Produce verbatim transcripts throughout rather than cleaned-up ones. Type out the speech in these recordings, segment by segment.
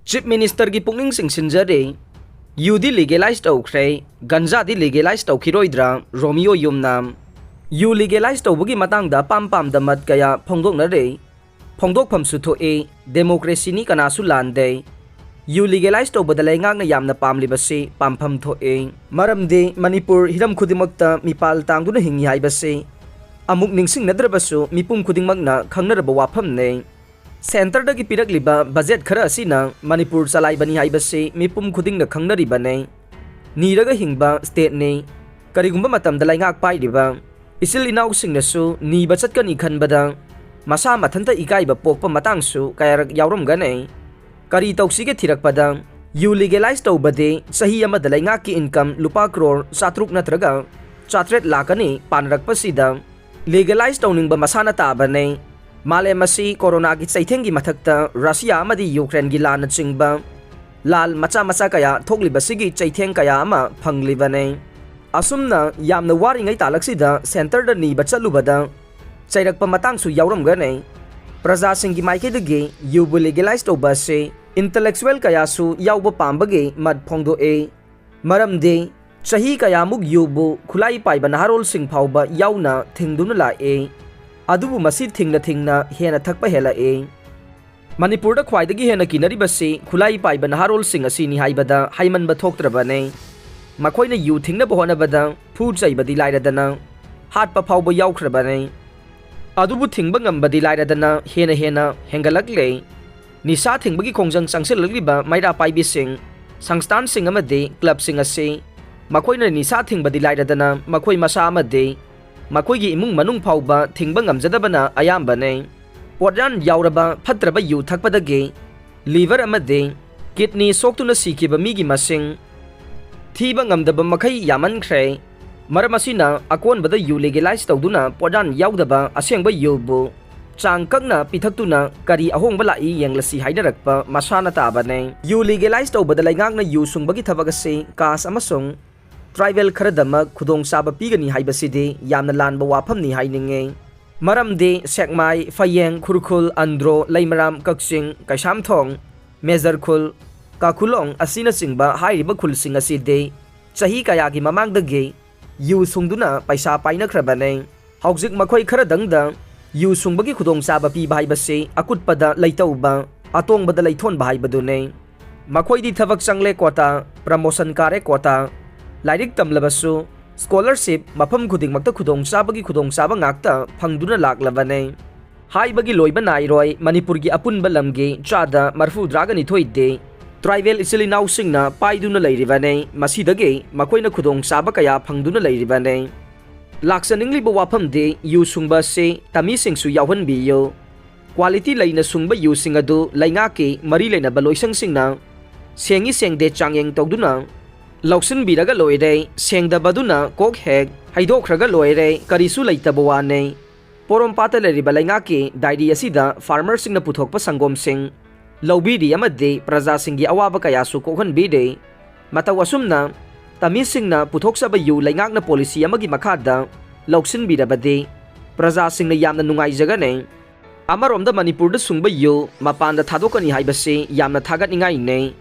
Chief ꯃꯤꯅꯤꯁꯇꯔꯒꯤ ꯄꯨꯛꯅꯤꯡ ꯆꯤꯡꯁꯤꯟꯖꯔꯤ꯫ ꯌꯨꯗꯤ legalise ꯇꯧꯈ꯭ꯔꯦ, ꯒꯟꯖꯥꯗꯤ ꯂꯤꯒꯦꯂꯥꯏꯖ ꯇꯧꯈꯤꯔꯣꯏꯗ꯭ꯔꯥ? ꯔꯣꯃꯤꯌꯣ ꯌꯨꯝꯅ꯫ ꯌꯨ ꯂꯤꯒꯦꯂꯥꯏꯖ ꯇꯧꯕꯒꯤ ꯃꯇꯥꯡꯗ ꯑꯄꯥꯝ ꯄꯥꯝꯗ ꯃꯠ ꯀꯌꯥ ꯐꯣꯡꯗꯣꯛꯅꯔꯦ꯫ ꯐꯣꯡꯗꯣꯛꯐꯝꯁꯨ ꯊꯣꯛꯏ, ꯗꯦꯃꯣꯀ꯭ꯔꯦꯁꯤꯅꯤ, ꯀꯅꯥꯁꯨ ꯂꯥꯟꯗꯦ꯫ ꯌꯨ ꯂꯤꯒꯦꯂꯥꯏꯖ ꯇꯧꯕꯗ ꯂꯩꯉꯥꯛꯅ ꯌꯥꯝꯅ ꯄꯥꯝꯂꯤꯕꯁꯤ ꯄꯥꯝꯐꯝ ꯊꯣꯛꯏ꯫ ꯃꯔꯝꯗꯤ ꯃꯅꯤꯄꯨꯔ ꯍꯤꯔꯝ ꯈꯨꯗꯤꯡꯃꯛꯇ ꯃꯤꯄꯥꯜ ꯇꯥꯡꯗꯨꯅ ꯍꯤꯡꯏ ꯍꯥꯏꯕꯁꯤ ꯑꯃꯨꯛ ꯅꯤꯡꯁꯤꯡꯅꯗ꯭ꯔꯕꯁꯨ ꯃꯤꯄꯨꯝ ꯈꯨꯗꯤꯡꯃꯛꯅ ꯈꯪꯅꯔꯕ ꯋꯥꯐꯝꯅꯤ꯫ ꯁꯦꯟꯇꯔꯗꯒꯤ ꯄꯤꯔꯛꯂꯤꯕ ꯕꯖꯦꯠ ꯈꯔ ꯑꯁꯤꯅ ꯃꯅꯤꯄꯨꯔ ꯆꯂꯥꯏꯕꯅꯤ ꯍꯥꯏꯕꯁꯤ ꯃꯤꯄꯨꯝ ꯈꯨꯗꯤꯡꯅ ꯈꯪꯅꯔꯤꯕꯅꯤ꯫ ꯅꯤꯔꯒ ꯍꯤꯡꯕ ꯁ꯭ꯇꯦꯠꯅꯤ꯫ ꯀꯔꯤꯒꯨꯝꯕ ꯃꯇꯝꯗ ꯂꯩꯉꯥꯛ ꯄꯥꯏꯔꯤꯕ ꯏꯆꯤꯜ ꯏꯅꯥꯎꯁꯤꯡꯅꯁꯨ ꯅꯤꯕ ꯆꯠꯀꯅꯤ ꯈꯟꯕꯗ ꯃꯁꯥ ꯃꯊꯟꯇ ꯏꯀꯥꯏꯕ ꯄꯣꯛꯄ ꯃꯇꯥꯡꯁꯨ ꯀꯌꯥꯔꯛ ꯌꯥꯎꯔꯝꯒꯅꯤ꯫ ꯀꯔꯤ ꯇꯧꯁꯤꯒꯦ ꯊꯤꯔꯛꯄꯗ, ꯌꯨ ꯂꯤꯒꯦꯂꯥꯏꯖ ꯇꯧꯕꯗꯤ ꯆꯍꯤ ꯑꯃꯗ ꯂꯩꯉꯥꯛꯀꯤ ꯏꯟꯀꯝ ꯂꯨꯄꯥ ꯀ꯭ꯔꯣꯔ ꯆꯥꯇ꯭ꯔꯨꯛ ꯅꯠꯇ꯭ꯔꯒ ꯆꯥꯇ꯭ꯔꯦꯠ ꯂꯥꯛꯀꯅꯤ ꯄꯥꯅꯔꯛꯄꯁꯤꯗ ꯂꯤꯒꯦꯂꯥꯏꯖ ꯇꯧꯅꯤꯡꯕ ꯃꯁꯥꯅ ꯇꯥꯕꯅꯤ꯫ ꯃꯥꯂꯦꯝ ꯑꯁꯤ ꯀꯣꯔꯣꯅꯥꯒꯤ ꯆꯩꯊꯦꯡꯒꯤ ꯃꯊꯛꯇ ꯔꯁꯤꯌꯥ ꯑꯃꯗꯤ ꯌꯨꯀ꯭ꯔꯦꯟꯒꯤ ꯂꯥꯟꯅꯆꯤꯡꯕ ꯂꯥꯜ ꯃꯆꯥ ꯃꯆꯥ ꯀꯌꯥ ꯊꯣꯛꯂꯤꯕꯁꯤꯒꯤ ꯆꯩꯊꯦꯡ ꯀꯌꯥ ꯑꯃ ꯐꯪꯂꯤꯕꯅꯤ꯫ ꯑꯁꯨꯝꯅ ꯌꯥꯝꯅ ꯋꯥꯔꯤꯉꯩ ꯇꯥꯂꯛꯁꯤꯗ ꯁꯦꯟꯇꯔꯗ ꯅꯤꯕ ꯆꯠꯂꯨꯕꯗ ꯆꯩꯔꯛꯄ ꯃꯇꯥꯡꯁꯨ ꯌꯥꯎꯔꯝꯒꯅꯤ꯫ ꯄ꯭ꯔꯖꯥꯁꯤꯡꯒꯤ ꯃꯥꯏꯀꯩꯗꯒꯤ ꯌꯨꯕꯨ ꯂꯤꯒꯦꯂꯥꯏꯖ ꯇꯧꯕ ꯑꯁꯤ ꯏꯟꯇꯂꯦꯛꯆꯨꯋꯦꯜ ꯀꯌꯥꯁꯨ ꯌꯥꯎꯕ ꯄꯥꯝꯕꯒꯤ ꯃꯠ ꯐꯣꯡꯗꯣꯛꯏ꯫ ꯃꯔꯝꯗꯤ ꯆꯍꯤ ꯀꯌꯥꯃꯨꯛ ꯌꯨꯕꯨ ꯈꯨꯠꯂꯥꯏ ꯄꯥꯏꯕ ꯅꯍꯥꯔꯣꯜꯁꯤꯡ ꯐꯥꯎꯕ ꯌꯥꯎꯅ ꯊꯤꯡꯗꯨꯅ ꯂꯥꯛꯏ꯫ ꯑꯗꯨꯕꯨ ꯃꯁꯤ ꯊꯤꯡꯅ ꯊꯤꯡꯅ ꯍꯦꯟꯅ ꯊꯛꯄ ꯍꯦꯜꯂꯛꯏ꯫ ꯃꯅꯤꯄꯨꯔꯗ ꯈ꯭ꯋꯥꯏꯗꯒꯤ ꯍꯦꯟꯅ ꯀꯤꯅꯔꯤꯕꯁꯤ ꯈꯨꯠꯂꯥꯏ ꯄꯥꯏꯕ ꯅꯍꯥꯔꯣꯜꯁꯤꯡ ꯑꯁꯤꯅꯤ ꯍꯥꯏꯕꯗ ꯍꯥꯏꯃꯟꯕ ꯊꯣꯛꯇ꯭ꯔꯕꯅꯤ꯫ ꯃꯈꯣꯏꯅ ꯌꯨ ꯊꯤꯡꯅꯕ ꯍꯣꯠꯅꯕꯗ ꯐꯨ ꯆꯩꯕꯗꯤ ꯂꯥꯏꯔꯗꯅ ꯍꯥꯠꯄ ꯐꯥꯎꯕ ꯌꯥꯎꯈ꯭ꯔꯕꯅꯤ꯫ ꯑꯗꯨꯕꯨ ꯊꯤꯡꯕ ꯉꯝꯕꯗꯤ ꯂꯥꯏꯔꯗꯅ ꯍꯦꯟꯅ ꯍꯦꯟꯅ ꯍꯦꯟꯒꯠꯂꯛꯂꯦ꯫ ꯅꯤꯁꯥ ꯊꯤꯡꯕꯒꯤ ꯈꯣꯡꯖꯪ ꯆꯪꯁꯤꯜꯂꯛꯂꯤꯕ ꯃꯩꯔꯥ ꯄꯥꯏꯕꯤꯁꯤꯡ, ꯁꯪꯁꯊꯥꯟꯁꯤꯡ ꯑꯃꯗꯤ ꯀ꯭ꯂꯕꯁꯤꯡ ꯑꯁꯤ ꯃꯈꯣꯏꯅ ꯅꯤꯁꯥ ꯊꯤꯡꯕꯗꯤ ꯂꯥꯏꯔꯗꯅ ꯃꯈꯣꯏ ꯃꯁꯥ ꯑꯃꯗꯤ ꯃꯈꯣꯏꯒꯤ ꯏꯃꯨꯡ ꯃꯅꯨꯡ ꯐꯥꯎꯕ ꯊꯤꯡꯕ ꯉꯝꯖꯗꯕꯅ ꯑꯌꯥꯝꯕꯅꯤ꯫ ꯄꯣꯠꯌꯥꯟ ꯌꯥꯎꯔꯕ ꯐꯠꯇ꯭ꯔꯕ ꯌꯨ ꯊꯛꯄꯗꯒꯤ ꯂꯤꯚꯔ ꯑꯃꯗꯤ ꯀꯤꯗꯅꯤ ꯁꯣꯛꯇꯨꯅ ꯁꯤꯈꯤꯕ ꯃꯤꯒꯤ ꯃꯁꯤꯡ ꯊꯤꯕ ꯉꯝꯗꯕ ꯃꯈꯩ ꯌꯥꯝꯃꯟꯈ꯭ꯔꯦ꯫ ꯃꯔꯝ ꯑꯁꯤꯅ ꯑꯀꯣꯟꯕꯗ ꯌꯨ ꯂꯤꯒꯦꯂꯥꯏꯖ ꯇꯧꯗꯨꯅ ꯄꯣꯠꯌꯥꯟ ꯌꯥꯎꯗꯕ ꯑꯁꯦꯡꯕ ꯌꯨꯕꯨ ꯆꯥꯡ ꯀꯛꯅ ꯄꯤꯊꯛꯇꯨꯅ ꯀꯔꯤ ꯑꯍꯣꯡꯕ ꯂꯥꯛꯏ ꯌꯦꯡꯂꯁꯤ ꯍꯥꯏꯅꯔꯛꯄ ꯃꯁꯥꯅ ꯇꯥꯕꯅꯦ꯫ ꯌꯨ ꯂꯤꯒꯦꯂꯥꯏꯖ ꯇꯧꯕꯗ ꯂꯩꯉꯥꯛꯅ ꯌꯨ ꯁꯨꯡꯕꯒꯤ ꯊꯕꯛ ꯑꯁꯤ ꯀꯥꯁ ꯑꯃꯁꯨꯡ ꯇ꯭ꯔꯥꯏꯕꯦꯜ ꯈꯔꯗꯃꯛ ꯈꯨꯗꯣꯡꯆꯥꯕ ꯄꯤꯒꯅꯤ ꯍꯥꯏꯕꯁꯤꯗꯤ ꯌꯥꯝꯅ ꯂꯥꯟꯕ ꯋꯥꯐꯝꯅꯤ ꯍꯥꯏꯅꯤꯡꯉꯤ꯫ ꯃꯔꯝꯗꯤ ꯁꯦꯛꯃꯥꯏ, ꯐꯌꯦꯡ, ꯈꯨꯔꯈꯨꯜ, ꯑꯟꯗ꯭ꯔꯣ, ꯂꯩꯃꯔꯥꯝ, ꯀꯛꯆꯤꯡ, ꯀꯩꯁꯥꯝꯊꯣꯡ, ꯃꯦꯖꯔ ꯈꯨꯜ, ꯀꯥꯈꯨꯂꯣꯡ ꯑꯁꯤꯅꯆꯤꯡꯕ ꯍꯥꯏꯔꯤꯕ ꯈꯨꯜꯁꯤꯡ ꯑꯁꯤꯗꯤ ꯆꯍꯤ ꯀꯌꯥꯒꯤ ꯃꯃꯥꯡꯗꯒꯤ ꯌꯨ ꯁꯨꯡꯗꯨꯅ ꯄꯩꯁꯥ ꯄꯥꯏꯅꯈ꯭ꯔꯕꯅꯤ꯫ ꯍꯧꯖꯤꯛ ꯃꯈꯣꯏ ꯈꯔꯗꯪꯗ ꯌꯨ ꯁꯨꯡꯕꯒꯤ ꯈꯨꯗꯣꯡꯆꯥꯕ ꯄꯤꯕ ꯍꯥꯏꯕꯁꯤ ꯑꯀꯨꯠꯄꯗ ꯂꯩꯇꯧꯕ, ꯑꯇꯣꯡꯕꯗ ꯂꯩꯊꯣꯟꯕ ꯍꯥꯏꯕꯗꯨꯅꯤ꯫ ꯃꯈꯣꯏꯗꯤ ꯊꯕꯛ ꯆꯪꯂꯦ ꯀꯣꯇꯥ, ꯄ꯭ꯔꯃꯣꯁꯟ ꯀꯥꯔꯦ ꯀꯣꯇꯥ, ꯂꯥꯏꯔꯤꯛ ꯇꯝꯂꯕꯁꯨ ꯁ꯭ꯀꯣꯂꯔꯁꯤꯞ, ꯃꯐꯝ ꯈꯨꯗꯤꯡꯃꯛꯇ ꯈꯨꯗꯣꯡꯆꯥꯕꯒꯤ ꯈꯨꯗꯣꯡꯆꯥꯕ ꯉꯥꯛꯇ ꯐꯪꯗꯨꯅ ꯂꯥꯛꯂꯕꯅꯤ꯫ ꯍꯥꯏꯕꯒꯤ ꯂꯣꯏꯕ ꯅꯥꯏꯔꯣꯏ, ꯃꯅꯤꯄꯨꯔꯒꯤ ꯑꯄꯨꯟꯕ ꯂꯝꯒꯤ ꯆꯥꯗ ꯃꯔꯤꯐꯨꯇꯔꯥꯒ ꯅꯤꯊꯣꯏꯗꯤ ꯇ꯭ꯔꯥꯏꯕꯦꯜ ꯏꯆꯤꯜ ꯏꯅꯥꯎꯁꯤꯡꯅ ꯄꯥꯏꯗꯨꯅ ꯂꯩꯔꯤꯕꯅꯤ꯫ ꯃꯁꯤꯗꯒꯤ ꯃꯈꯣꯏꯅ ꯈꯨꯗꯣꯡꯆꯥꯕ ꯀꯌꯥ ꯐꯪꯗꯨꯅ ꯂꯩꯔꯤꯕꯅꯤ꯫ ꯂꯥꯛꯆꯅꯤꯡꯂꯤꯕ ꯋꯥꯐꯝꯗꯤ ꯌꯨ ꯁꯨꯡꯕ ꯑꯁꯤ ꯇꯝꯃꯤꯁꯤꯡꯁꯨ ꯌꯥꯎꯍꯟꯕꯤꯌꯨ꯫ ꯀ꯭ꯋꯥꯂꯤꯇꯤ ꯂꯩꯅ ꯁꯨꯡꯕ ꯌꯨꯁꯤꯡ ꯑꯗꯨ ꯂꯩꯉꯥꯛꯀꯤ ꯃꯔꯤ ꯂꯩꯅꯕ ꯂꯣꯏꯁꯪꯁꯤꯡꯅ ꯁꯦꯡꯏ ꯁꯦꯡꯗꯦ ꯆꯥꯡꯌꯦꯡ ꯇꯧꯗꯨꯅ ꯂꯧꯁꯤꯟꯕꯤꯔꯒ ꯂꯣꯏꯔꯦ, ꯁꯦꯡꯗꯕꯗꯨꯅ ꯀꯣꯛ ꯍꯦꯛ ꯍꯩꯗꯣꯛꯈ꯭ꯔꯒ ꯂꯣꯏꯔꯦ, ꯀꯔꯤꯁꯨ ꯂꯩꯇꯕ ꯋꯥꯅꯦ꯫ ꯄꯣꯔꯣꯝꯄꯥꯠꯇ ꯂꯩꯔꯤꯕ ꯂꯩꯉꯥꯛꯀꯤ ꯗꯥꯏꯔꯤ ꯑꯁꯤꯗ ꯐꯥꯔꯃꯔꯁꯤꯡꯅ ꯄꯨꯊꯣꯛꯄ ꯁꯪꯒꯣꯝꯁꯤꯡ ꯂꯧꯕꯤꯔꯤ ꯑꯃꯗꯤ ꯄ꯭ꯔꯖꯥꯁꯤꯡꯒꯤ ꯑꯋꯥꯕ ꯀꯌꯥꯁꯨ ꯀꯣꯛꯍꯟꯕꯤꯔꯤ꯫ ꯃꯇꯧ ꯑꯁꯨꯝꯅ ꯇꯝꯃꯤꯁꯤꯡꯅ ꯄꯨꯊꯣꯛꯆꯕ ꯌꯨ ꯂꯩꯉꯥꯛꯅ ꯄꯣꯂꯤꯁꯤ ꯑꯃꯒꯤ ꯃꯈꯥꯗ ꯂꯧꯁꯤꯟꯕꯤꯔꯕꯗꯤ ꯄ꯭ꯔꯖꯥꯁꯤꯡꯅ ꯌꯥꯝꯅ ꯅꯨꯡꯉꯥꯏꯖꯒꯅꯤ꯫ ꯑꯃꯔꯣꯝꯗ ꯃꯅꯤꯄꯨꯔꯗ ꯁꯨꯡꯕ ꯌꯨ ꯃꯄꯥꯟꯗ ꯊꯥꯗꯣꯛꯀꯅꯤ ꯍꯥꯏꯕꯁꯤ ꯌꯥꯝꯅ ꯊꯥꯒꯠꯅꯤꯡꯉꯥꯏꯅꯤ꯫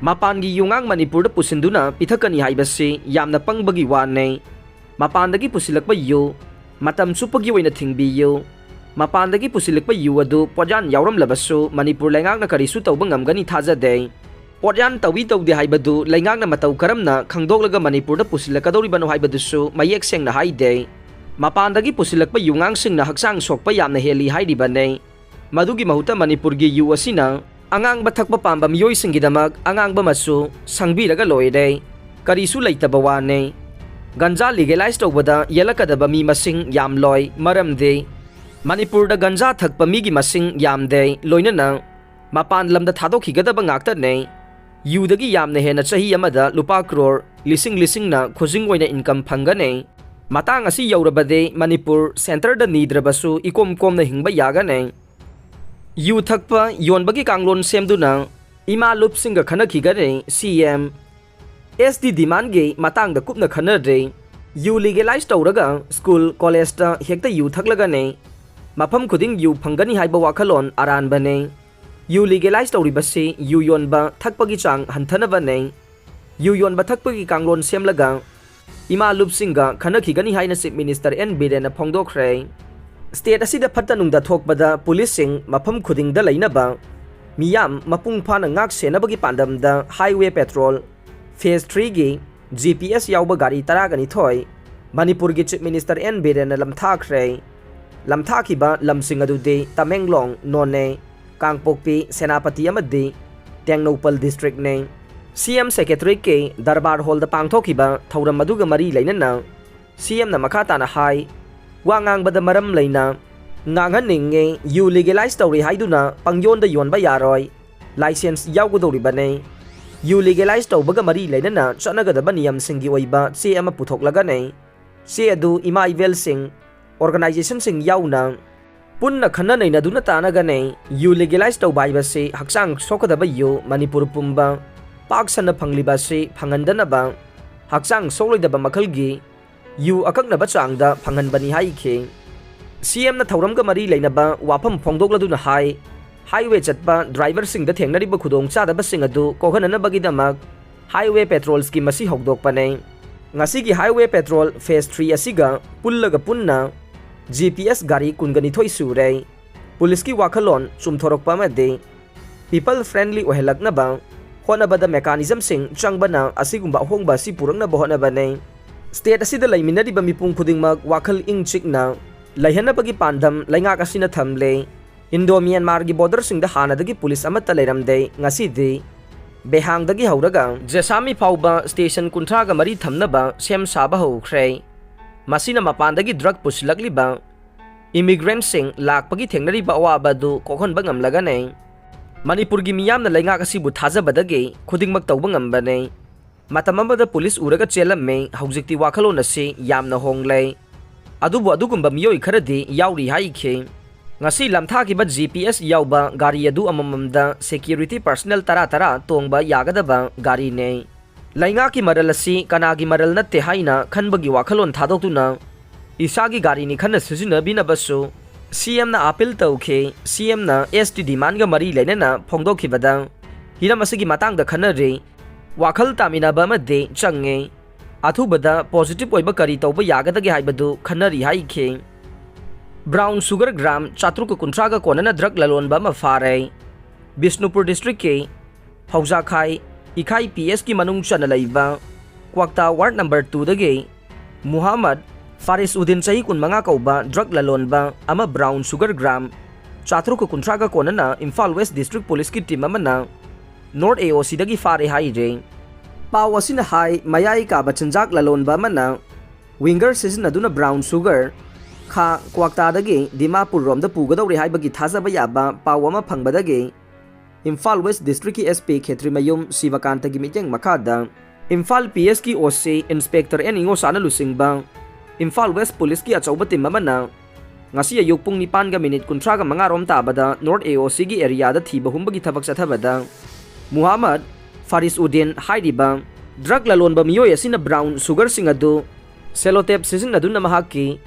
ꯃꯄꯥꯟꯒꯤ ꯌꯨꯉꯥꯡ ꯃꯅꯤꯄꯨꯔꯗ ꯄꯨꯁꯤꯟꯗꯨꯅ ꯄꯤꯊꯛꯀꯅꯤ ꯍꯥꯏꯕꯁꯤ ꯌꯥꯝꯅ ꯄꯪꯕꯒꯤ ꯋꯥꯅꯤ꯫ ꯃꯄꯥꯟꯗꯒꯤ ꯄꯨꯁꯤꯜꯂꯛꯄ ꯌꯨ ꯃꯇꯝ ꯆꯨꯞꯄꯒꯤ ꯑꯣꯏꯅ ꯊꯤꯡꯕꯤꯌꯨ꯫ ꯃꯄꯥꯟꯗꯒꯤ ꯄꯨꯁꯤꯜꯂꯛꯄ ꯌꯨ ꯑꯗꯨ ꯄꯣꯠꯌꯥꯟ ꯌꯥꯎꯔꯝꯂꯕꯁꯨ ꯃꯅꯤꯄꯨꯔ ꯂꯩꯉꯥꯛꯅ ꯀꯔꯤꯁꯨ ꯇꯧꯕ ꯉꯝꯒꯅꯤ ꯊꯥꯖꯗꯦ꯫ ꯄꯣꯠꯌꯥꯟ ꯇꯧꯏ ꯇꯧꯗꯦ ꯍꯥꯏꯕꯗꯨ ꯂꯩꯉꯥꯛꯅ ꯃꯇꯧ ꯀꯔꯝꯅ ꯈꯪꯗꯣꯛꯂꯒ ꯃꯅꯤꯄꯨꯔꯗ ꯄꯨꯁꯤꯜꯂꯛꯀꯗꯧꯔꯤꯕꯅꯣ ꯍꯥꯏꯕꯗꯨꯁꯨ ꯃꯌꯦꯛ ꯁꯦꯡꯅ ꯍꯥꯏꯗꯦ꯫ ꯃꯄꯥꯟꯗꯒꯤ ꯄꯨꯁꯤꯜꯂꯛꯄ ꯌꯨꯉꯥꯡꯁꯤꯡꯅ ꯍꯛꯆꯥꯡ ꯁꯣꯛꯄ ꯌꯥꯝꯅ ꯍꯦꯜꯂꯤ ꯍꯥꯏꯔꯤꯕꯅꯤ꯫ ꯃꯗꯨꯒꯤ ꯃꯍꯨꯠꯇ ꯃꯅꯤꯄꯨꯔꯒꯤ ꯌꯨ ꯑꯁꯤꯅ ꯑꯉꯥꯡꯕ ꯊꯛꯄ ꯄꯥꯝꯕ ꯃꯤꯑꯣꯏꯁꯤꯡꯒꯤꯗꯃꯛ ꯑꯉꯥꯡꯕ ꯃꯆꯨ ꯁꯪꯕꯤꯔꯒ ꯂꯣꯏꯔꯦ꯫ ꯀꯔꯤꯁꯨ ꯂꯩꯇꯕ ꯋꯥꯅꯦ꯫ ꯒꯟꯖꯥ ꯂꯤꯒꯦꯂꯥꯏꯖ ꯇꯧꯕꯗ ꯌꯦꯜꯂꯛꯀꯗꯕ ꯃꯤ ꯃꯁꯤꯡ ꯌꯥꯝꯂꯣꯏ, ꯃꯔꯝꯗꯤ ꯃꯅꯤꯄꯨꯔꯗ ꯒꯟꯖꯥ ꯊꯛꯄ ꯃꯤꯒꯤ ꯃꯁꯤꯡ ꯌꯥꯝꯗꯦ, ꯂꯣꯏꯅꯅ ꯃꯄꯥꯟ ꯂꯝꯗ ꯊꯥꯗꯣꯛꯈꯤꯒꯗꯕ ꯉꯥꯛꯇꯅꯦ꯫ ꯌꯨꯗꯒꯤ ꯌꯥꯝꯅ ꯍꯦꯟꯅ ꯆꯍꯤ ꯑꯃꯗ ꯂꯨꯄꯥ ꯀ꯭ꯔꯣꯔ ꯂꯤꯁꯤꯡ ꯂꯤꯁꯤꯡꯅ ꯈꯨꯖꯤꯡ ꯑꯣꯏꯅ ꯏꯟꯀꯝ ꯐꯪꯒꯅꯤ꯫ ꯃꯇꯥꯡ ꯑꯁꯤ ꯌꯧꯔꯕꯗꯤ ꯃꯅꯤꯄꯨꯔ ꯁꯦꯟꯇꯔꯗ ꯅꯤꯗ꯭ꯔꯕꯁꯨ ꯏꯀꯣꯝ ꯀꯣꯝꯅ ꯍꯤꯡꯕ ꯌꯥꯒꯅꯤ꯫ ꯌꯨ ꯊꯛꯄ ꯌꯣꯟꯕꯒꯤ ꯀꯥꯡꯂꯣꯟ ꯁꯦꯝꯗꯨꯅ ꯏꯃꯥ ꯂꯨꯞꯁꯤꯡꯒ ꯈꯟꯅꯈꯤꯒꯅꯤ ꯁꯤ ꯑꯦꯝ꯫ ꯑꯦꯁ ꯇꯤ ꯗꯤꯃꯥꯟꯒꯤ ꯃꯇꯥꯡꯗ ꯀꯨꯞꯅ ꯈꯟꯅꯗ꯭ꯔꯤ꯫ ꯌꯨ ꯂꯤꯒꯦꯂꯥꯏꯖ ꯇꯧꯔꯒ ꯁ꯭ꯀꯨꯜ, ꯀꯣꯂꯦꯖꯇ ꯍꯦꯛꯇ ꯌꯨ ꯊꯛꯂꯒꯅꯤ꯫ ꯃꯐꯝ ꯈꯨꯗꯤꯡ ꯌꯨ ꯐꯪꯒꯅꯤ ꯍꯥꯏꯕ ꯋꯥꯈꯜꯂꯣꯟ ꯑꯔꯥꯟꯕꯅꯤ꯫ ꯌꯨ ꯂꯤꯒꯦꯂꯥꯏꯖ ꯇꯧꯔꯤꯕꯁꯤ ꯌꯨ ꯌꯣꯟꯕ ꯊꯛꯄꯒꯤ ꯆꯥꯡ ꯍꯟꯊꯅꯕꯅꯦ꯫ ꯌꯨ ꯌꯣꯟꯕ ꯊꯛꯄꯒꯤ ꯀꯥꯡꯂꯣꯟ ꯁꯦꯝꯂꯒ ꯏꯃꯥ ꯂꯨꯞꯁꯤꯡꯒ ꯈꯟꯅꯈꯤꯒꯅꯤ ꯍꯥꯏꯅ ꯆꯤꯐ ꯃꯤꯅꯤꯁꯇꯔ ꯑꯦꯟ ꯕꯤꯔꯦꯟꯅ ꯐꯣꯡꯗꯣꯛꯈ꯭ꯔꯦ꯫ ꯁ꯭ꯇꯦꯠ ꯑꯁꯤꯗ ꯐꯠꯇ ꯅꯨꯡꯗ ꯊꯣꯛꯄꯗ ꯄꯨꯂꯤꯁꯁꯤꯡ ꯃꯐꯝ ꯈꯨꯗꯤꯡꯗ ꯂꯩꯅꯕ, ꯃꯤꯌꯥꯝ ꯃꯄꯨꯡ ꯐꯥꯅ ꯉꯥꯛ ꯁꯦꯟꯅꯕꯒꯤ ꯄꯥꯟꯗꯝꯗ ꯍꯥꯏꯋꯦ ꯄꯦꯇ꯭ꯔꯣꯜ ꯐꯦꯁ ꯊ꯭ꯔꯤꯒꯤ ꯖꯤ ꯄꯤ ꯑꯦꯁ ꯌꯥꯎꯕ ꯒꯥꯔꯤ ꯇꯔꯥꯒ ꯅꯤꯊꯣꯏ ꯃꯅꯤꯄꯨꯔꯒꯤ ꯆꯤꯐ ꯃꯤꯅꯤꯁꯇꯔ ꯑꯦꯟ ꯕꯤꯔꯦꯟꯅ ꯂꯝꯊꯥꯈ꯭ꯔꯦ꯫ ꯂꯝꯊꯥꯈꯤꯕ ꯂꯝꯁꯤꯡ ꯑꯗꯨꯗꯤ ꯇꯃꯦꯡꯂꯣꯡ, ꯅꯣꯅꯦ, ꯀꯥꯡꯄꯣꯛꯄꯤ, ꯁꯦꯅꯥꯄꯇꯤ ꯑꯃꯗꯤ ꯇꯦꯡꯅꯧꯄꯜ ꯗꯤꯁꯇ꯭ꯔꯤꯛꯅꯤ꯫ ꯁꯤ ꯑꯦꯝ ꯁꯦꯀ꯭ꯔꯦꯇꯔꯤꯌꯦꯠꯀꯤ ꯗꯔꯕꯥꯔ ꯍꯣꯜꯗ ꯄꯥꯡꯊꯣꯛꯈꯤꯕ ꯊꯧꯔꯝ ꯑꯗꯨꯒ ꯃꯔꯤ ꯂꯩꯅꯅ ꯁꯤ ꯑꯦꯝꯅ ꯃꯈꯥ ꯇꯥꯅ ꯍꯥꯏ, ꯋꯥ ꯉꯥꯡꯕꯗ ꯃꯔꯝ ꯂꯩꯅ ꯉꯥꯡꯍꯟꯅꯤꯡꯉꯤ꯫ ꯌꯨ ꯂꯤꯒꯦꯂꯥꯏꯖ ꯇꯧꯔꯦ ꯍꯥꯏꯗꯨꯅ ꯄꯪꯌꯣꯟꯗ ꯌꯣꯟꯕ ꯌꯥꯔꯣꯏ꯫ ꯂꯥꯏꯁꯦꯟꯁ ꯌꯥꯎꯒꯗꯧꯔꯤꯕꯅꯤ꯫ ꯌꯨ ꯂꯤꯒꯦꯂꯥꯏꯖ ꯇꯧꯕꯒ ꯃꯔꯤ ꯂꯩꯅꯅ ꯆꯠꯅꯒꯗꯕ ꯅꯤꯌꯝꯁꯤꯡꯒꯤ ꯑꯣꯏꯕ ꯆꯦ ꯑꯃ ꯄꯨꯊꯣꯛꯂꯒꯅꯤ꯫ ꯆꯦ ꯑꯗꯨ ꯏꯃꯥ ꯏꯕꯦꯜꯁꯤꯡ, ꯑꯣꯔꯒꯅꯥꯏꯖꯦꯁꯟꯁꯤꯡ ꯌꯥꯎꯅ ꯄꯨꯟꯅ ꯈꯟꯅ ꯅꯩꯅꯗꯨꯅ ꯇꯥꯟꯅꯒꯅꯤ꯫ ꯌꯨ ꯂꯤꯒꯦꯂꯥꯏꯖ ꯇꯧꯕ ꯍꯥꯏꯕꯁꯤ ꯍꯛꯆꯥꯡ ꯁꯣꯛꯀꯗꯕ ꯌꯨ ꯃꯅꯤꯄꯨꯔ ꯄꯨꯝꯕ ꯄꯥꯛ ꯁꯟꯅ ꯐꯪꯂꯤꯕ ꯑꯁꯤ ꯐꯪꯍꯟꯗꯅꯕ ꯍꯛꯆꯥꯡ ꯁꯣꯛꯂꯣꯏꯗꯕ ꯃꯈꯜꯒꯤ ꯌꯨ ꯑꯀꯛꯅꯕ ꯆꯥꯡꯗ ꯐꯪꯍꯟꯕꯅꯤ ꯍꯥꯏꯈꯤ꯫ ꯁꯤ ꯑꯦꯝꯅ ꯊꯧꯔꯝꯒ ꯃꯔꯤ ꯂꯩꯅꯕ ꯋꯥꯐꯝ ꯐꯣꯡꯗꯣꯛꯂꯗꯨꯅ ꯍꯥꯏ, ꯍꯥꯏꯋꯦ ꯆꯠꯄ ꯗ꯭ꯔꯥꯏꯚꯔꯁꯤꯡꯗ ꯊꯦꯡꯅꯔꯤꯕ ꯈꯨꯗꯣꯡꯆꯥꯗꯕꯁꯤꯡ ꯑꯗꯨ ꯀꯣꯛꯍꯟꯅꯅꯕꯒꯤꯗꯃꯛ ꯍꯥꯏꯋꯦ ꯄꯦꯇ꯭ꯔꯣꯜꯁꯀꯤ ꯃꯁꯤ ꯍꯧꯗꯣꯛꯄꯅꯤ꯫ ꯉꯁꯤꯒꯤ ꯍꯥꯏꯋꯦ ꯄꯦꯇ꯭ꯔꯣꯜ ꯐꯦꯁ ꯊ꯭ꯔꯤ ꯑꯁꯤꯒ ꯄꯨꯜꯂꯒ ꯄꯨꯟꯅ ꯖꯤ ꯄꯤ ꯑꯦꯁ ꯒꯥꯔꯤ ꯀꯨꯟꯒ ꯅꯤꯊꯣꯏ ꯁꯨꯔꯦ꯫ ꯄꯨꯂꯤꯁꯀꯤ ꯋꯥꯈꯜꯂꯣꯟ ꯆꯨꯝꯊꯣꯔꯛꯄ ꯑꯃꯗꯤ ꯄꯤꯄꯜ ꯐ꯭ꯔꯦꯟꯗꯂꯤ ꯑꯣꯏꯍꯜꯂꯛꯅꯕ ꯍꯣꯠꯅꯕꯗ ꯃꯦꯀꯥꯅꯤꯖꯝꯁꯤꯡ ꯆꯪꯕꯅ ꯑꯁꯤꯒꯨꯝꯕ ꯑꯍꯣꯡꯕ ꯑꯁꯤ ꯄꯨꯔꯛꯅꯕ ꯍꯣꯠꯅꯕꯅꯤ꯫ ꯁ꯭ꯇꯦꯠ ꯑꯁꯤꯗ ꯂꯩꯃꯤꯟꯅꯔꯤꯕ ꯃꯤꯄꯨꯝ ꯈꯨꯗꯤꯡꯃꯛ ꯋꯥꯈꯜ ꯏꯪ ꯆꯤꯛꯅ ꯂꯩꯍꯟꯅꯕꯒꯤ ꯄꯥꯟꯗꯝ ꯂꯩꯉꯥꯛ ꯑꯁꯤꯅ ꯊꯝꯂꯦ꯫ ꯏꯟꯗꯣ ꯃ꯭ꯌꯥꯟꯃꯥꯔꯒꯤ ꯕꯣꯔꯗꯔꯁꯤꯡꯗ ꯍꯥꯟꯅꯗꯒꯤ ꯄꯨꯂꯤꯁ ꯑꯃꯠꯇ ꯂꯩꯔꯝꯗꯦ꯫ ꯉꯁꯤꯗꯤ ꯕꯦꯍꯥꯡꯗꯒꯤ ꯍꯧꯔꯒ ꯖꯦꯁꯥꯃꯤ ꯐꯥꯎꯕ ꯁ꯭ꯇꯦꯁꯟ ꯀꯨꯟꯊ꯭ꯔꯥꯒ ꯃꯔꯤ ꯊꯝꯅꯕ ꯁꯦꯝ ꯁꯥꯕ ꯍꯧꯈ꯭ꯔꯦ꯫ ꯃꯁꯤꯅ ꯃꯄꯥꯟꯗꯒꯤ ꯗ꯭ꯔꯒ ꯄꯨꯁꯤꯜꯂꯛꯂꯤꯕ ꯏꯃꯤꯒ꯭ꯔꯦꯟꯠꯁꯤꯡ ꯂꯥꯛꯄꯒꯤ ꯊꯦꯡꯅꯔꯤꯕ ꯑꯋꯥꯕ ꯑꯗꯨ ꯀꯣꯛꯍꯟꯕ ꯉꯝꯂꯒꯅꯤ꯫ ꯃꯅꯤꯄꯨꯔꯒꯤ ꯃꯤꯌꯥꯝꯅ ꯂꯩꯉꯥꯛ ꯑꯁꯤꯕꯨ ꯊꯥꯖꯕꯗꯒꯤ ꯈꯨꯗꯤꯡꯃꯛ ꯇꯧꯕ ꯉꯝꯕꯅꯤ꯫ ꯃꯇꯝ ꯑꯃꯗ ꯄꯨꯂꯤꯁ ꯎꯔꯒ ꯆꯦꯜꯂꯝꯃꯤ, ꯍꯧꯖꯤꯛꯇꯤ ꯋꯥꯈꯜꯂꯣꯟ ꯑꯁꯤ ꯌꯥꯝꯅ ꯍꯣꯡꯂꯦ꯫ ꯑꯗꯨꯕꯨ ꯑꯗꯨꯒꯨꯝꯕ ꯃꯤꯑꯣꯏ ꯈꯔꯗꯤ ꯌꯥꯎꯔꯤ ꯍꯥꯏꯈꯤ꯫ ꯉꯁꯤ ꯂꯝꯊꯥꯈꯤꯕ ꯖꯤ ꯄꯤ ꯑꯦꯁ ꯌꯥꯎꯕ ꯒꯥꯔꯤ ꯑꯗꯨ ꯑꯃꯃꯝꯗ ꯁꯦꯀ꯭ꯌꯨꯔꯤꯇꯤ ꯄꯔꯁꯅꯦꯜ ꯇꯔꯥ ꯇꯔꯥ ꯇꯣꯡꯕ ꯌꯥꯒꯗꯕ ꯒꯥꯔꯤꯅꯤ꯫ ꯂꯩꯉꯥꯛꯀꯤ ꯃꯔꯜ ꯑꯁꯤ ꯀꯅꯥꯒꯤ ꯃꯔꯜ ꯅꯠꯇꯦ ꯍꯥꯏꯅ ꯈꯟꯕꯒꯤ ꯋꯥꯈꯜꯂꯣꯟ ꯊꯥꯗꯣꯛꯇꯨꯅ ꯏꯁꯥꯒꯤ ꯒꯥꯔꯤꯅꯤ ꯈꯟꯅ ꯁꯤꯖꯤꯟꯅꯕꯤꯅꯕꯁꯨ ꯁꯤ ꯑꯦꯝꯅ ꯑꯥꯄꯤꯜ ꯇꯧꯈꯤ꯫ ꯁꯤ ꯑꯦꯝꯅ ꯑꯦꯁ ꯇꯤ ꯗꯤꯃꯥꯟꯒ ꯃꯔꯤ ꯂꯩꯅꯅ ꯐꯣꯡꯗꯣꯛꯈꯤꯕꯗ ꯍꯤꯔꯝ ꯑꯁꯤꯒꯤ ꯃꯇꯥꯡꯗ ꯈꯟꯅꯔꯤ꯫ ꯋꯥꯈꯜ ꯇꯥꯃꯤꯟꯅꯕ ꯑꯃꯗꯤ ꯆꯪꯉꯤ꯫ ꯑꯊꯨꯕꯗ ꯄꯣꯖꯤꯇꯤꯚ ꯑꯣꯏꯕ ꯀꯔꯤ ꯇꯧꯕ ꯌꯥꯒꯗꯒꯦ ꯍꯥꯏꯕꯗꯨ ꯈꯟꯅꯔꯤ ꯍꯥꯏꯈꯤ꯫ ꯕ꯭ꯔꯥꯎꯟ ꯁꯨꯒꯔ ꯒ꯭ꯔꯥꯝ ꯆꯥꯇ꯭ꯔꯨꯛꯀ ꯀꯨꯟꯊ꯭ꯔꯥꯒ ꯀꯣꯟꯅꯅ ꯗ꯭ꯔꯒ ꯂꯂꯣꯟꯕ ꯑꯃ ꯐꯥꯔꯦ꯫ ꯕꯤꯁꯅꯨꯄꯨꯔ ꯗꯤꯁꯇ꯭ꯔꯤꯛꯀꯤ ꯐꯧꯖꯥꯈꯥꯏ ꯏꯈꯥꯏ ꯄꯤ ꯑꯦꯁꯀꯤ ꯃꯅꯨꯡ ꯆꯟꯅ ꯂꯩꯕ ꯀ꯭ꯋꯥꯛꯇꯥ ꯋꯥꯔꯗ ꯅꯝꯕꯔ ꯇꯨꯗꯒꯤ ꯃꯨꯍꯝꯃꯗ ꯐꯥꯔꯤꯁ ꯎꯗꯤꯟ, ꯆꯍꯤ ꯀꯨꯟꯃꯉꯥ ꯀꯧꯕ ꯗ꯭ꯔꯒ ꯂꯂꯣꯟꯕ ꯑꯃ ꯕ꯭ꯔꯥꯎꯟ ꯁꯨꯒꯔ ꯒ꯭ꯔꯥꯝ ꯆꯥꯇ꯭ꯔꯨꯛꯀ ꯀꯨꯟꯊ꯭ꯔꯥꯒ ꯀꯣꯟꯅꯅ ꯏꯝꯐꯥꯜ ꯋꯦꯁ ꯗꯤꯁꯇ꯭ꯔꯤꯛ ꯄꯨꯂꯤꯁꯀꯤ ꯇꯤꯝ ꯑꯃꯅ ꯅꯣꯔꯠ ꯑꯦ ꯑꯣ ꯁꯤꯗꯒꯤ ꯐꯥꯔꯦ ꯍꯥꯏꯔꯦ꯫ ꯄꯥꯎ ꯑꯁꯤꯅ ꯍꯥꯏ, ꯃꯌꯥꯏ ꯀꯥꯕ ꯆꯤꯟꯖꯥꯛ ꯂꯂꯣꯟꯕ ꯑꯃꯅ ꯋꯤꯡꯒꯔ ꯁꯤꯖꯤꯟꯅꯗꯨꯅ ꯕ꯭ꯔꯥꯎꯟ ꯁꯨꯒꯔ ꯈꯥ ꯀ꯭ꯋꯥꯛꯇꯥꯗꯒꯤ ꯗꯤꯃꯥꯄꯨꯔ ꯔꯣꯝꯗ ꯄꯨꯒꯗꯧꯔꯦ ꯍꯥꯏꯕꯒꯤ ꯊꯥꯖꯕ ꯌꯥꯕ ꯄꯥꯎ ꯑꯃ ꯐꯪꯕꯗꯒꯤ ꯏꯝꯐꯥꯜ ꯋꯦꯁ ꯗꯤꯁꯇ꯭ꯔꯤꯛꯀꯤ ꯑꯦꯁ ꯄꯤ ꯈꯦꯇ꯭ꯔꯤꯃꯌꯨꯝ ꯁꯤꯕꯀꯥꯟꯇꯒꯤ ꯃꯤꯠꯌꯦꯡ ꯃꯈꯥꯗ ꯏꯝꯐꯥꯜ ꯄꯤ ꯑꯦꯁꯀꯤ ꯑꯣ ꯁꯤ ꯏꯟꯁꯄꯦꯛꯇꯔ ꯑꯦꯟ ꯏꯉꯣꯁꯥꯅ ꯂꯨꯆꯤꯡꯕ ꯏꯝꯐꯥꯜ ꯋꯦꯁ ꯄꯨꯂꯤꯁꯀꯤ ꯑꯆꯧꯕ ꯇꯤꯝ ꯑꯃꯅ ꯉꯁꯤ ꯑꯌꯨꯛ ꯄꯨꯡ ꯅꯤꯄꯥꯟꯒ ꯃꯤꯅꯤꯠ ꯀꯨꯟꯊ꯭ꯔꯥꯒ ꯃꯉꯥ ꯔꯣꯝ ꯇꯥꯕꯗ ꯅꯣꯔꯠ ꯑꯦ ꯑꯣ ꯁꯤꯒꯤ ꯑꯦꯔꯤꯌꯥꯗ ꯊꯤꯕ ꯍꯨꯝꯕꯒꯤ ꯊꯕꯛ ꯆꯠꯊꯕꯗ ꯃꯨꯍꯝꯃꯗ ꯐꯥꯔꯤꯁ ꯎꯗꯤꯟ ꯍꯥꯏꯔꯤꯕ ꯗ꯭ꯔꯒ ꯂꯂꯣꯟꯕ ꯃꯤꯑꯣꯏ ꯑꯁꯤꯅ ꯕ꯭ꯔꯥꯎꯟ ꯁꯨꯒꯔꯁꯤꯡ ꯑꯗꯨ ꯁꯦꯂꯣꯇꯦꯞ ꯁꯤꯖꯤꯟꯅꯗꯨꯅ ꯃꯍꯥꯛꯀꯤ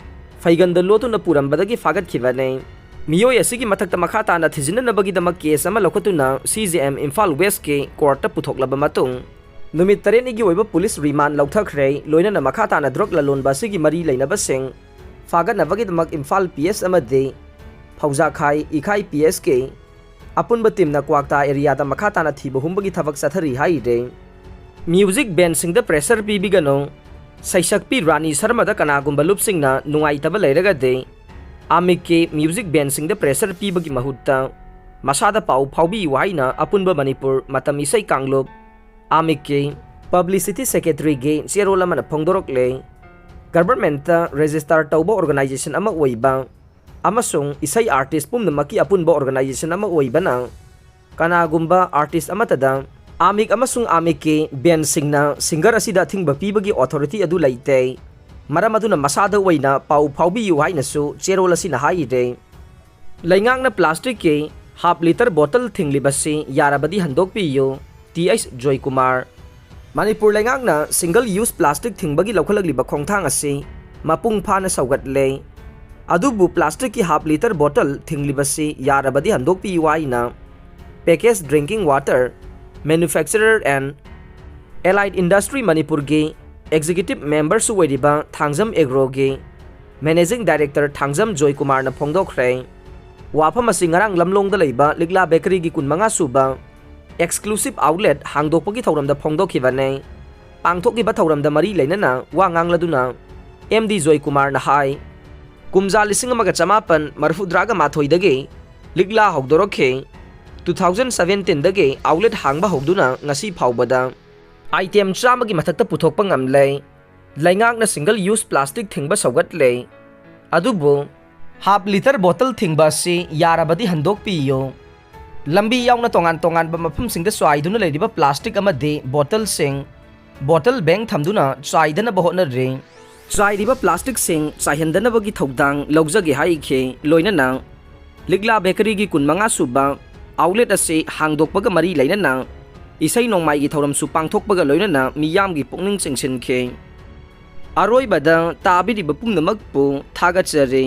ꯐꯩꯒꯟꯗ ꯂꯣꯠꯇꯨꯅ ꯄꯨꯔꯝꯕꯗꯒꯤ ꯐꯥꯒꯠꯈꯤꯕꯅꯤ꯫ ꯃꯤꯑꯣꯏ ꯑꯁꯤꯒꯤ ꯃꯊꯛꯇ ꯃꯈꯥ ꯇꯥꯅ ꯊꯤꯖꯤꯟꯅꯅꯕꯒꯤꯗꯃꯛ ꯀꯦꯁ ꯑꯃ ꯂꯧꯈꯠꯇꯨꯅ ꯁꯤ ꯖꯦ ꯑꯦꯝ ꯏꯝꯐꯥꯜ ꯋꯦꯁꯀꯤ ꯀꯣꯔꯠꯇ ꯄꯨꯊꯣꯛꯂꯕ ꯃꯇꯨꯡ ꯅꯨꯃꯤꯠ ꯇꯔꯦꯠꯅꯤꯒꯤ ꯑꯣꯏꯕ ꯄꯨꯂꯤꯁ ꯔꯤꯃꯥꯟ ꯂꯧꯊꯈ꯭ꯔꯦ꯫ ꯂꯣꯏꯅꯅ ꯃꯈꯥ ꯇꯥꯅ ꯗ꯭ꯔꯒ ꯂꯂꯣꯟꯕ ꯑꯁꯤꯒꯤ ꯃꯔꯤ ꯂꯩꯅꯕꯁꯤꯡ ꯐꯥꯒꯠꯅꯕꯒꯤꯗꯃꯛ ꯏꯝꯐꯥꯜ ꯄꯤ ꯑꯦꯁ ꯑꯃꯗꯤ ꯐꯧꯖꯥꯈꯥꯏ ꯏꯈꯥꯏ ꯄꯤ ꯑꯦꯁꯀꯤ ꯑꯄꯨꯟꯕ ꯇꯤꯝꯅ ꯀ꯭ꯋꯥꯛꯇꯥ ꯑꯦꯔꯤꯌꯥꯗ ꯃꯈꯥ ꯇꯥꯅ ꯊꯤꯕ ꯍꯨꯝꯕꯒꯤ ꯊꯕꯛ ꯆꯠꯊꯔꯤ ꯍꯥꯏꯔꯦ꯫ Music ꯕꯦꯟꯁꯤꯡꯗ pressure ꯄꯤꯕꯤꯒꯅꯨ꯫ ꯁꯩꯁꯛꯄꯤ ꯔꯥꯅꯤ ꯁꯔꯃꯗ ꯀꯅꯥꯒꯨꯝꯕ ꯂꯨꯞꯁꯤꯡꯅ ꯅꯨꯡꯉꯥꯏꯇꯕ ꯂꯩꯔꯒꯗꯤ ꯑꯥꯃꯤꯛꯀꯤ ꯃ꯭ꯌꯨꯖꯤꯛ ꯕꯦꯟꯁꯤꯡꯗ ꯄ꯭ꯔꯦꯁꯔ ꯄꯤꯕꯒꯤ ꯃꯍꯨꯠꯇ ꯃꯁꯥꯗ ꯄꯥꯎ ꯐꯥꯎꯕꯤꯌꯨ ꯍꯥꯏꯅ ꯑꯄꯨꯟꯕ ꯃꯅꯤꯄꯨꯔ ꯃꯇꯝ ꯏꯁꯩ ꯀꯥꯡꯂꯨꯞ ꯑꯥꯃꯤꯛꯀꯤ ꯄꯕ꯭ꯂꯤꯁꯤꯇꯤ ꯁꯦꯀ꯭ꯔꯦꯇꯔꯤꯒꯤ ꯆꯦꯔꯣꯜ ꯑꯃꯅ ꯐꯣꯡꯗꯣꯔꯛꯂꯦ꯫ ꯒꯚꯔꯟꯃꯦꯟꯠꯇ ꯔꯦꯖꯤꯁꯇꯥꯔ ꯇꯧꯕ ꯑꯣꯔꯒꯅꯥꯏꯖꯦꯁꯟ ꯑꯃ ꯑꯣꯏꯕ ꯑꯃꯁꯨꯡ ꯏꯁꯩ ꯑꯥꯔꯇꯤꯁ ꯄꯨꯝꯅꯃꯛꯀꯤ ꯑꯄꯨꯟꯕ ꯑꯣꯔꯒꯅꯥꯏꯖꯦꯁꯟ ꯑꯃ ꯑꯣꯏꯕꯅ ꯀꯅꯥꯒꯨꯝꯕ ꯑꯥꯔꯇꯤꯁ ꯑꯃꯠꯇꯗ ꯑꯥꯃꯤꯛ ꯑꯃꯁꯨꯡ ꯑꯥꯃꯤꯛꯀꯤ ꯕꯦꯟꯁꯤꯡꯅ ꯁꯤꯡꯒꯔ ꯑꯁꯤꯗ ꯑꯊꯤꯡꯕ ꯄꯤꯕꯒꯤ ꯑꯣꯊꯣꯔꯤꯇꯤ ꯑꯗꯨ ꯂꯩꯇꯦ꯫ ꯃꯔꯝ ꯑꯗꯨꯅ ꯃꯁꯥꯗ ꯑꯣꯏꯅ ꯄꯥꯎ ꯐꯥꯎꯕꯤꯌꯨ ꯍꯥꯏꯅꯁꯨ ꯆꯦꯔꯣꯜ ꯑꯁꯤꯅ ꯍꯥꯏꯔꯤꯔꯦ꯫ ꯂꯩꯉꯥꯛꯅ ꯄ꯭ꯂꯥꯁꯇꯤꯛꯀꯤ ꯍꯥꯐ ꯂꯤꯇꯔ ꯕꯣꯇꯜ ꯊꯤꯡꯂꯤꯕꯁꯤ ꯌꯥꯔꯕꯗꯤ ꯍꯟꯗꯣꯛꯄꯤꯌꯨ, ꯇꯤ ꯑꯩꯆ ꯖꯣꯏꯀꯨꯃꯥꯔ꯫ ꯃꯅꯤꯄꯨꯔ ꯂꯩꯉꯥꯛꯅ ꯁꯤꯡꯒꯜ ꯌꯨꯁ ꯄ꯭ꯂꯥꯁꯇꯤꯛ ꯊꯤꯡꯕꯒꯤ ꯂꯧꯈꯠꯂꯛꯂꯤꯕ ꯈꯣꯡꯊꯥꯡ ꯑꯁꯤ ꯃꯄꯨꯡ ꯐꯥꯅ ꯁꯧꯒꯠꯂꯦ꯫ ꯑꯗꯨꯕꯨ plasticꯀꯤ half litre bottle ꯊꯤꯡꯂꯤꯕꯁꯤ ꯌꯥꯔꯕꯗꯤ ꯍꯟꯗꯣꯛꯄꯤꯌꯨ ꯍꯥꯏꯅ Packaged Drinking Water Manufacturer and Allied Industry ꯃꯅꯤꯄꯨꯔꯒꯤ executive memberꯁꯨ ꯑꯣꯏꯔꯤꯕ ꯊꯥꯡꯖꯝ Agroꯒꯤ Managing Director ꯊꯥꯡꯖꯝ ꯖꯣꯏꯀꯨꯃꯥꯔꯅ ꯐꯣꯡꯗꯣꯛꯈ꯭ꯔꯦ꯫ ꯋꯥꯐꯝ ꯑꯁꯤ ꯉꯔꯥꯡ ꯂꯝꯂꯣꯡꯗ ꯂꯩꯕ ꯂꯤꯛꯂꯥ ꯕꯦꯀꯔꯤꯒꯤ ꯀꯨꯟꯃꯉꯥ ꯁꯨꯕ exclusive outlet ꯍꯥꯡꯗꯣꯛꯄꯒꯤ ꯊꯧꯔꯝꯗ ꯐꯣꯡꯗꯣꯛꯈꯤꯕꯅꯤ꯫ ꯄꯥꯡꯊꯣꯛꯈꯤꯕ ꯊꯧꯔꯝꯗ ꯃꯔꯤ ꯂꯩꯅꯅ ꯋꯥ ꯉꯥꯡꯂꯗꯨꯅ M D ꯖꯣꯏꯀꯨꯃꯥꯔꯅ ꯍꯥꯏ, ꯀꯨꯝꯖꯥ ꯂꯤꯁꯤꯡ ꯑꯃꯒ ꯆꯃꯥꯄꯟ ꯃꯔꯤꯐꯨꯇꯔꯥꯒ ꯃꯥꯊꯣꯏꯗꯒꯤ ꯂꯤꯛꯂꯥ ꯍꯧꯗꯣꯔꯛꯈꯤ꯫ Two thousand seventeenꯗꯒꯤ outlet ꯍꯥꯡꯕ ꯍꯧꯗꯨꯅ ꯉꯁꯤ ꯐꯥꯎꯕꯗ item ꯆꯥꯝꯃꯒꯤ ꯃꯊꯛꯇ ꯄꯨꯊꯣꯛꯄ ꯉꯝꯂꯦ꯫ ꯂꯩꯉꯥꯛꯅ single use plastic ꯊꯤꯡꯕ ꯁꯧꯒꯠꯂꯦ꯫ ꯑꯗꯨꯕꯨ half litre bottle ꯊꯤꯡꯕ ꯑꯁꯤ ꯌꯥꯔꯕꯗꯤ ꯍꯟꯗꯣꯛꯄꯤꯌꯨ꯫ ꯂꯝꯕꯤ ꯌꯥꯎꯅ ꯇꯣꯉꯥꯟ ꯇꯣꯉꯥꯟꯕ ꯃꯐꯝꯁꯤꯡꯗ ꯆꯥꯏꯗꯨꯅ ꯂꯩꯔꯤꯕ plastic ꯑꯃꯗꯤ bottleꯁꯤꯡ bottle bank ꯊꯝꯗꯨꯅ ꯆꯥꯏꯗꯅꯕ ꯍꯣꯠꯅꯔꯤ꯫ ꯆꯥꯏꯔꯤꯕ plasticꯁꯤꯡ ꯆꯥꯏꯍꯟꯗꯅꯕꯒꯤ ꯊꯧꯗꯥꯡ ꯂꯧꯖꯒꯦ ꯍꯥꯏꯈꯤ꯫ ꯂꯣꯏꯅꯅ ꯂꯤꯛꯂꯥ ꯕꯦꯀꯔꯤꯒꯤ ꯀꯨꯟꯃꯉꯥ ꯁꯨꯕ outlet ꯑꯁꯤ ꯍꯥꯡꯗꯣꯛꯄꯒ ꯃꯔꯤ ꯂꯩꯅꯅ ꯏꯁꯩ ꯅꯣꯡꯃꯥꯏꯒꯤ ꯊꯧꯔꯝꯁꯨ ꯄꯥꯡꯊꯣꯛꯄꯒ ꯂꯣꯏꯅꯅ ꯃꯤꯌꯥꯝꯒꯤ ꯄꯨꯛꯅꯤꯡ ꯆꯤꯡꯁꯤꯟꯈꯤ꯫ ꯑꯔꯣꯏꯕꯗ ꯇꯥꯕꯤꯔꯤꯕ ꯄꯨꯝꯅꯃꯛꯄꯨ ꯊꯥꯒꯠꯆꯔꯤ꯫